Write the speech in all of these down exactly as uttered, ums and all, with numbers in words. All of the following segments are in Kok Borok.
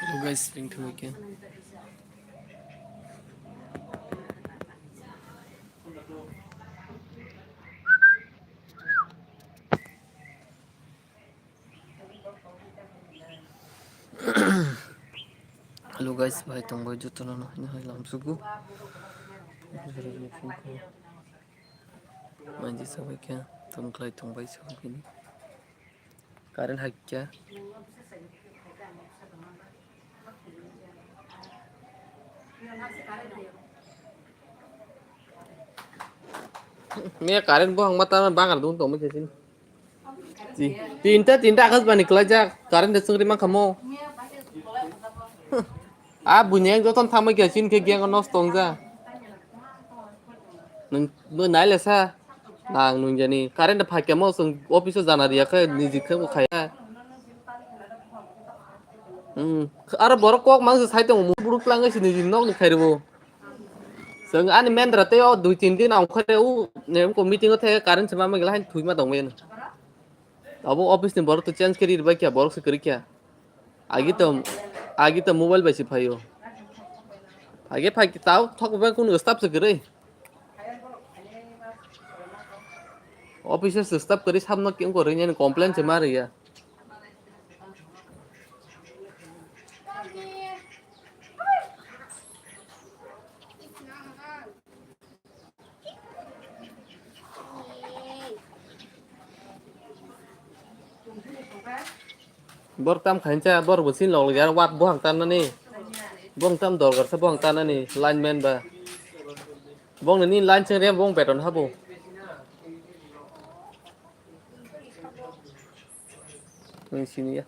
Hello guys, ring thung khe. Hello guys, bahai tongbai jotono no hino hai lamsugo. Manji sabai khe tong khlai tongbai sabai khe. Current hakya. Miya current bo hangma ta bangar dun tong mese sin. Tinta tinta akas bani kelajak current de sengri mangkamo. A bunyeng joton thamai khe chini khe geng nosto wngja. Nwng bo nai lesa. Nang nwng jani current phaikhe mo chwng office o jana riya khe niji khe bo khaya. Hmm. Aro borok kok mang sai tongo mung buruk lang si niji nok ni khairibo. Chwng ani mendra tei o dui tin din ang khare u nem ko meeting o the current se ma ma gila han thui ma tong meno. Abo office ni borok to change kari bai kya borok se kari kya. Agi to, agi to mobile bai se phaio. Phage phage tao thok bai kunu staff se kwrwi. Officer se staff kwrwi samno khe wngkha rwngya ni complain se ma rwya. Bor tam khaincha, bor bo sin log log ya, wat bohang tan nani. Bong tam dorgar sa bohang tan nani, lineman ba. Bong ni line cheng re, bong beton habo. Nung sini ya.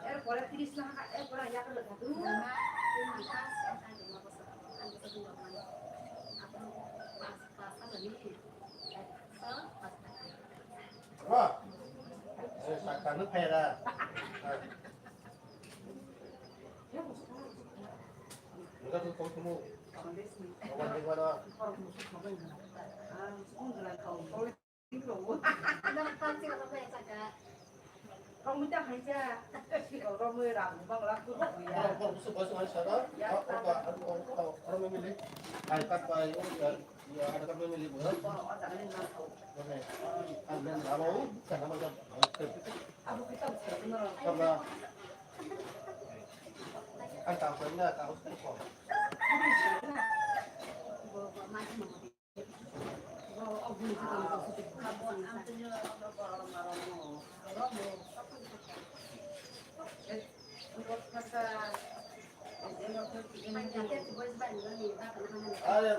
Erpore tiris na haka, erpore yakar na thadu. Ba. Eh, sakta nuk phai ra. Enggak tuh, tuh, tuh. Kawan di mana? Romwi ta haija. Romwi rang bang lak tu ya. Romwi mili. Hai, kat bai, ya, ada kat bai mili, bukan? Oke. Kan dan kalau, kan nama kan? Karena kan tak pernah tahu sekali kok. Are,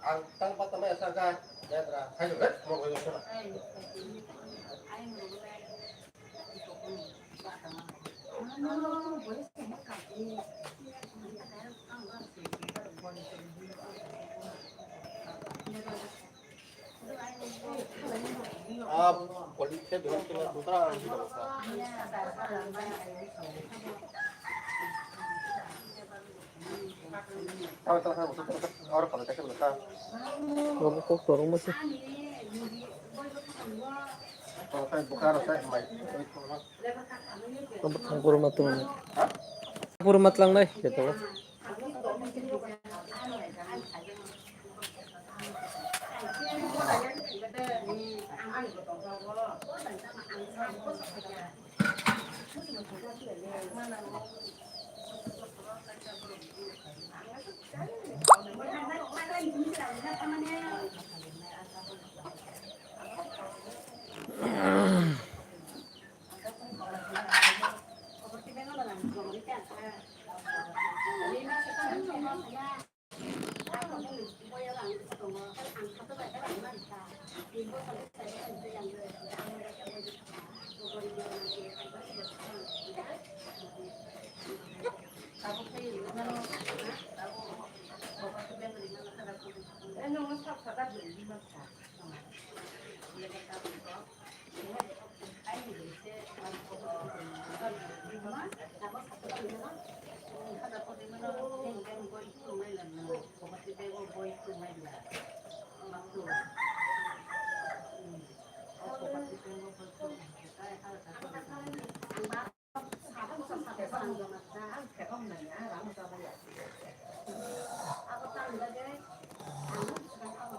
ang tang patama ya saka, ya tra, hai, eh, mau gue sana. Ah, police ke bilang kena dutra. Tahu, tahu, tahu, tahu, tahu. Orang kalau tak kena. Ngomong kok dorong masih. Kalau saya bukan, saya main. Abo thangphuru ma tong. Thangphuru ma tlangnai, khe tongo.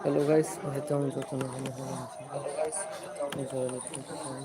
Hello guys, hai tong joto no hano hano. Hello guys, joto no hano.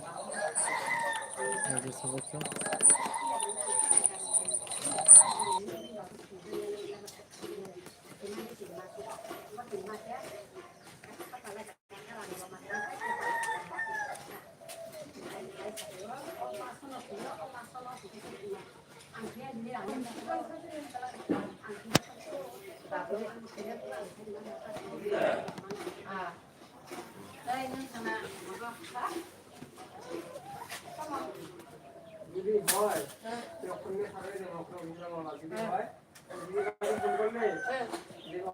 Jodi hoi, tokon ni sabai de hokro hokro wala jodi hoi, jodi hoi, jodi hoi, jodi hoi,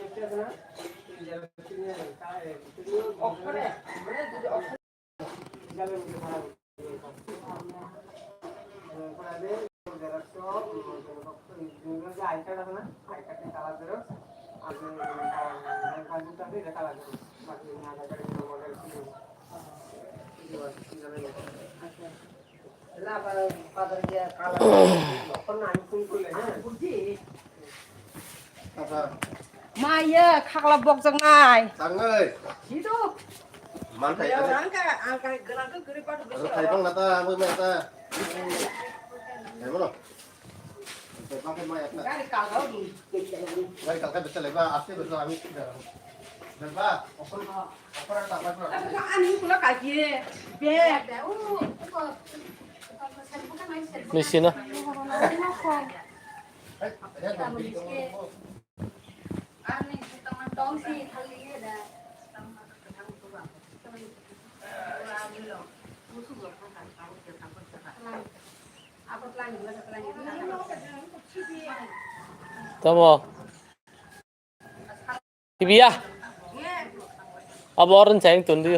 jodi hoi, Maya khakla bokjaknai. Tangai. Sido. Mantai. Angka angka gerang ke geri padu bisi. Thaibang nata, amoi nata. Thaibang no. Gari kalkao di. Gari kalka bete leba, aste bete ami sida. Leba, okon, okon tak leba. Ani kulo kaji, be. Misi na. Tamo. Kibiya. Abo orange sayang tundu.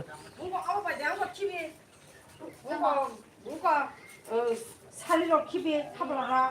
Sari rok khibi khabla ra.